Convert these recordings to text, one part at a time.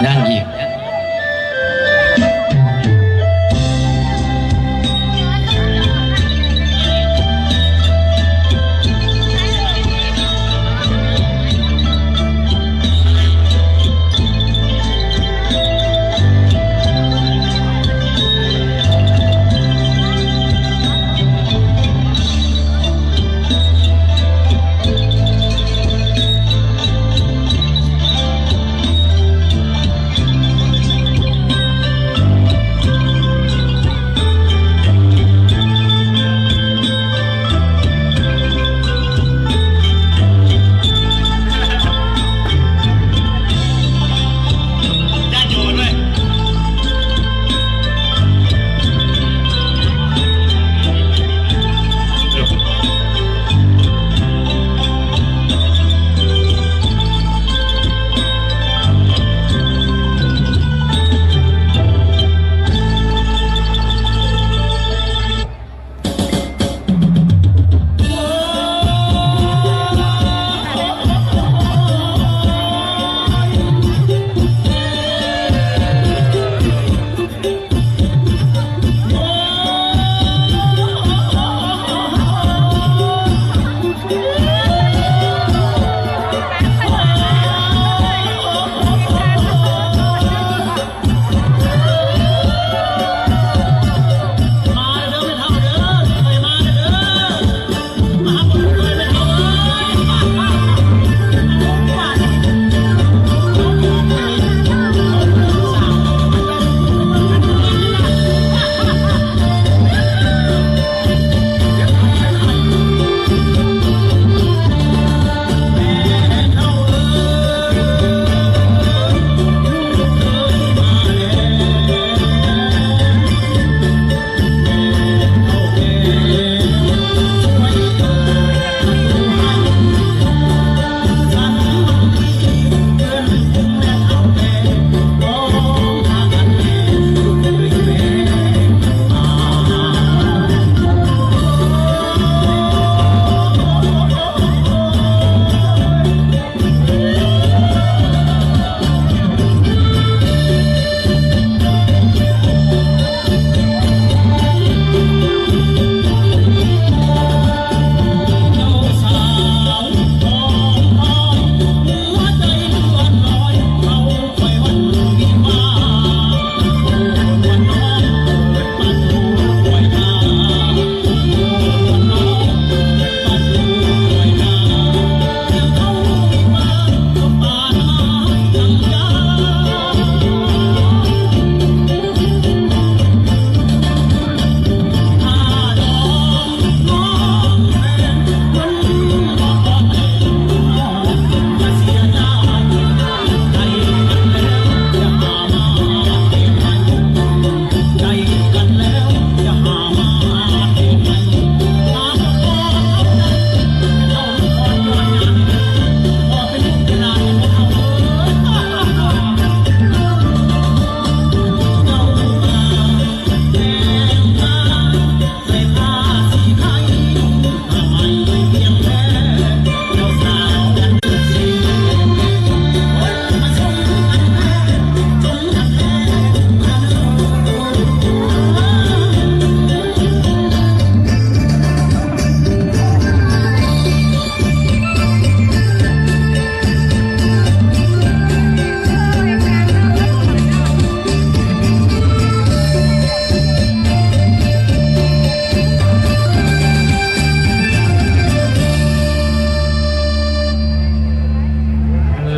ນາງອີກ.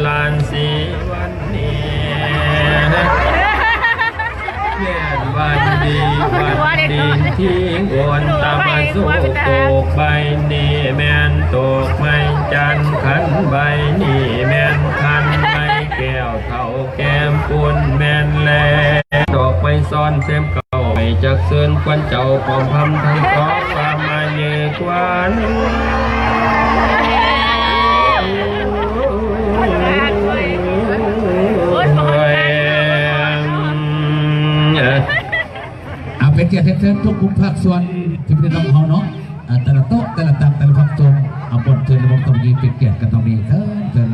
ຫຼານສີວັນນີ້ ແມ່ນວັນດີວັນດີ ທີ່ໂອນຕາມາໂຊກໂຕກໃບນີ້ ແມ່ນໂຕກໄມ້ຈັນ ຄັນໃບນີ້ແມ່ນຄັນໄມ້ແກ້ວ ເຖົ້າແກ້ມປຸນແມ່ນແລ ດອກໄມ້ຊ້ອນເສັມເກົ້າ ໄມ້ຈັກເຊີນຄວັນເຈົ້າ ຄວາມພຳທັງສອງ ຄວາມມາເຍກວ່າໜຶ່ງ ເອົາ ເປັນກຽດເຮັດເຊີນທຸກກຸ່ມພາກສ່ວນທີ່ເປັນນ້ອງເຮົາເນາະ ອ່າ ແຕ່ລະໂຕະ ແຕ່ລະຕັ່ງ ແຕ່ລະພາກສ່ວນ ເອົາ ບ່ອນເຊີນລະບົບຕອງນີ້ ເປັນກຽດກັນຕອງນີ້ ເຊີນ ເຊີນ.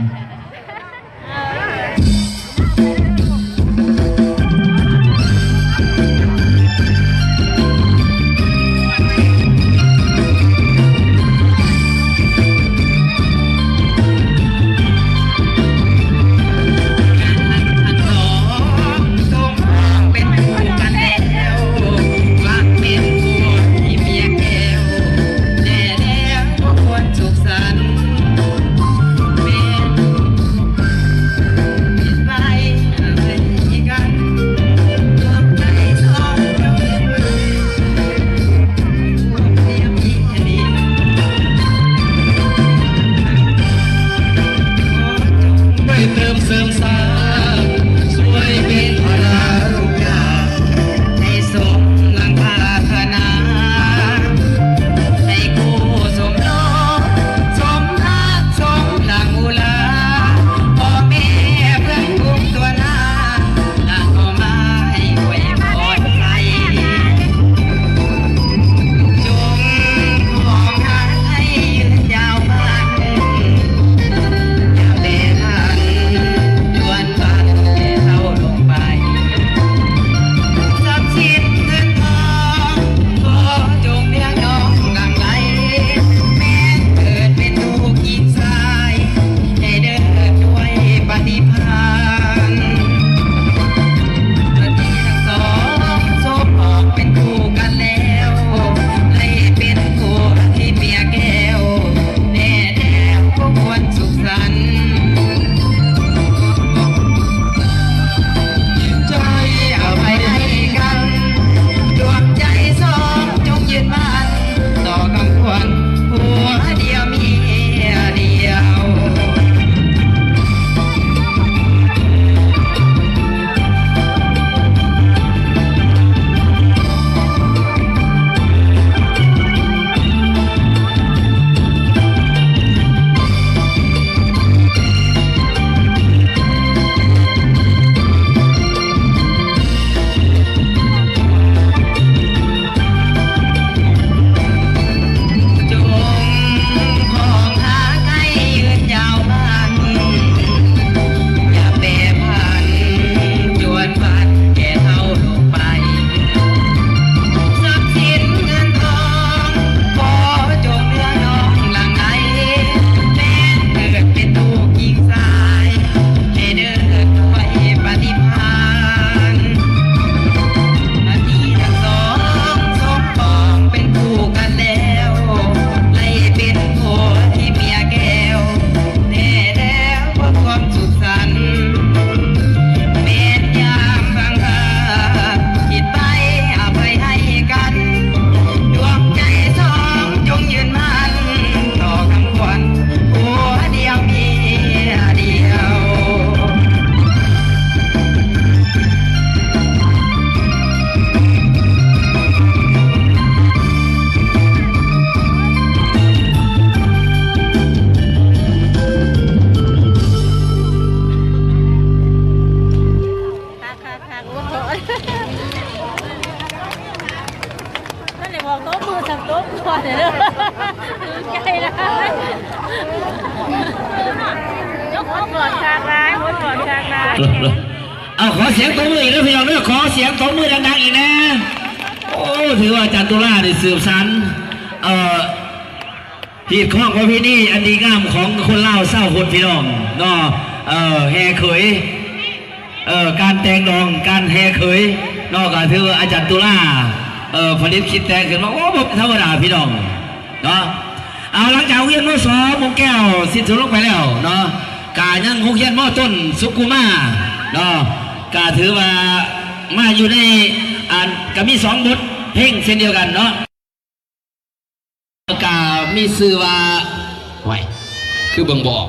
ເອົາ ຂໍສຽງຕົບມືອີກເດີພີ່ນ້ອງເດີ ຂໍສຽງຕົບມືດັງໆອີກແດ່. ໂອ້ ຖືວ່າອາຈານຕຸລາໄດ້ສືບສານ ເອີ ຮີດຄອງປະເພນີອັນດີງາມຂອງຄົນລາວຊາວພຸດພີ່ນ້ອງເນາະ. ເອີ ແຫ່ເຂີຍ ເອີ ການແຕ່ງດອງ ການແຫ່ເຂີຍເນາະ ກໍຖືວ່າອາຈານຕຸລາ ເອີ ຜະລິດຄິດແຕ່ງຂຶ້ນມາ ໂອ້ ບໍ່ທຳມະດາພີ່ນ້ອງເນາະ. ເອົາ ຫຼັງຈາກໂຮງຮຽນ ມ.ສ ມຸງແກ້ວສິ້ນສຸດລົງໄປແລ້ວເນາະ ກະຍັງໂຮງຮຽນ ມ.ຕົ້ນ ສຸກກຸມາເນາະ ກະຖືວ່າມາຢູ່ໃນ ອັນ ກະມີສອງບົດເພງເຊັ່ນດຽວກັນເນາະ ກະມີຊື່ວ່າ ຫ້ວຍ ຄືເບິ່ງບໍ່ອອກ